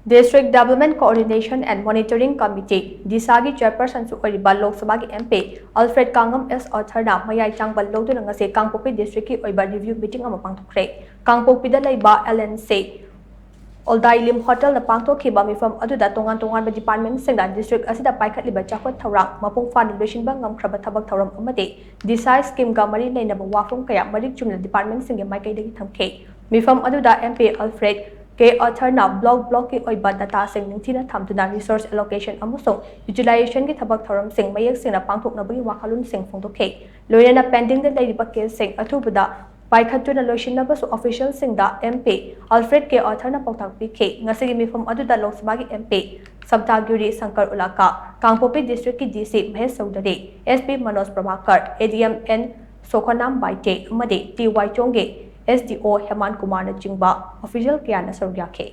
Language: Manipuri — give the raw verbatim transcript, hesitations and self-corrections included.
District Development Coordination and Monitoring Committee, DISHAꯒꯤ chairpersonꯁꯨ ꯑꯣꯏꯔꯤꯕ ꯂꯣꯛ ꯁꯚꯥꯒꯤ MP Alfred ꯀꯥꯡꯉꯝ S Arthurꯅ ꯃꯌꯥꯏ ꯆꯥꯡꯕꯜ ꯂꯧꯗꯨꯅ ꯉꯁꯤ ꯀꯥꯡꯄꯣꯛꯄꯤ districtꯀꯤ ꯑꯣꯏꯕ review meeting ꯑꯃ ꯄꯥꯡꯊꯣꯛꯈ꯭ꯔꯦ꯫ ꯀꯥꯡꯄꯣꯛꯄꯤꯗ ꯂꯩꯕ LNC ꯑꯣꯜꯗꯥꯏ ꯂꯤꯝ ꯍꯣꯇꯦꯜꯗ ꯄꯥꯡꯊꯣꯛꯈꯤꯕ ꯃꯤꯐꯝ ꯑꯗꯨꯗ ꯇꯣꯉꯥꯟ ꯇꯣꯉꯥꯟꯕ departmentꯁꯤꯡꯅ district ꯑꯁꯤꯗ ꯄꯥꯏꯈꯠꯂꯤꯕ ꯆꯥꯎꯈꯠ ꯊꯧꯔꯥꯡ ꯃꯄꯨꯡ ꯐꯥꯅ ꯂꯣꯏꯁꯤꯟꯕ ꯉꯝꯈ꯭ꯔꯕ ꯊꯕꯛ ꯊꯧꯔꯝ ꯑꯃꯗꯤ DISHA schemeꯒ ꯃꯔꯤ ꯂꯩꯅꯕ ꯋꯥꯐꯝ ꯀꯌꯥ ꯃꯔꯤꯛ ꯆꯨꯝꯅ departmentꯁꯤꯡꯒꯤ ꯃꯥꯏꯀꯩꯗꯒꯤ ꯊꯝꯈꯤ꯫ ꯃꯤꯐꯝ ꯑꯗꯨꯗ MP Alfred K Arthurꯅ block blockꯀꯤ ꯑꯣꯏꯕ dataꯁꯤꯡ ꯅꯤꯡꯊꯤꯅ ꯊꯝꯗꯨꯅ resource allocation ꯑꯃꯁꯨꯡ utilizationꯒꯤ ꯊꯕꯛ ꯊꯧꯔꯝꯁꯤꯡ ꯃꯌꯦꯛ ꯁꯦꯡꯅ ꯄꯥꯡꯊꯣꯛꯅꯕꯒꯤ ꯋꯥꯈꯜꯂꯣꯟꯁꯤꯡ ꯐꯣꯡꯗꯣꯛꯈꯤ꯫ ꯂꯣꯏꯅꯅ pendingꯗ ꯂꯩꯔꯤꯕ caseꯁꯤꯡ ꯑꯊꯨꯕꯗ ꯄꯥꯏꯈꯠꯇꯨꯅ ꯂꯣꯏꯁꯤꯟꯅꯕꯁꯨ officialꯁꯤꯡꯗ MP Alfred K Arthurꯅ ꯄꯥꯎꯇꯥꯛ ꯄꯤꯈꯤ꯫ ꯉꯁꯤꯒꯤ ꯃꯤꯐꯝ ꯑꯗꯨꯗ ꯂꯣꯛ ꯁꯚꯥꯒꯤ MP ꯁꯕꯇꯥꯒꯤꯔꯤ ꯁꯪꯀꯔ ꯎꯂꯥꯀꯥ, ꯀꯥꯡꯄꯣꯛꯄꯤ districtꯀꯤ DC Mahesh Chaudhry, SP Manoj Prabhakar, ADM N ꯁꯣꯈꯣꯅꯥꯝ Baite ꯑꯃꯗꯤ ꯇꯤ ꯋꯥꯏꯆꯣꯡꯒꯤ SDO ꯍꯦꯃꯥꯟ ꯀꯨꯃꯥꯔꯅꯆꯤꯡꯕ official ꯀꯌꯥꯅ ꯁꯔꯨꯛ ꯌꯥꯈꯤ꯫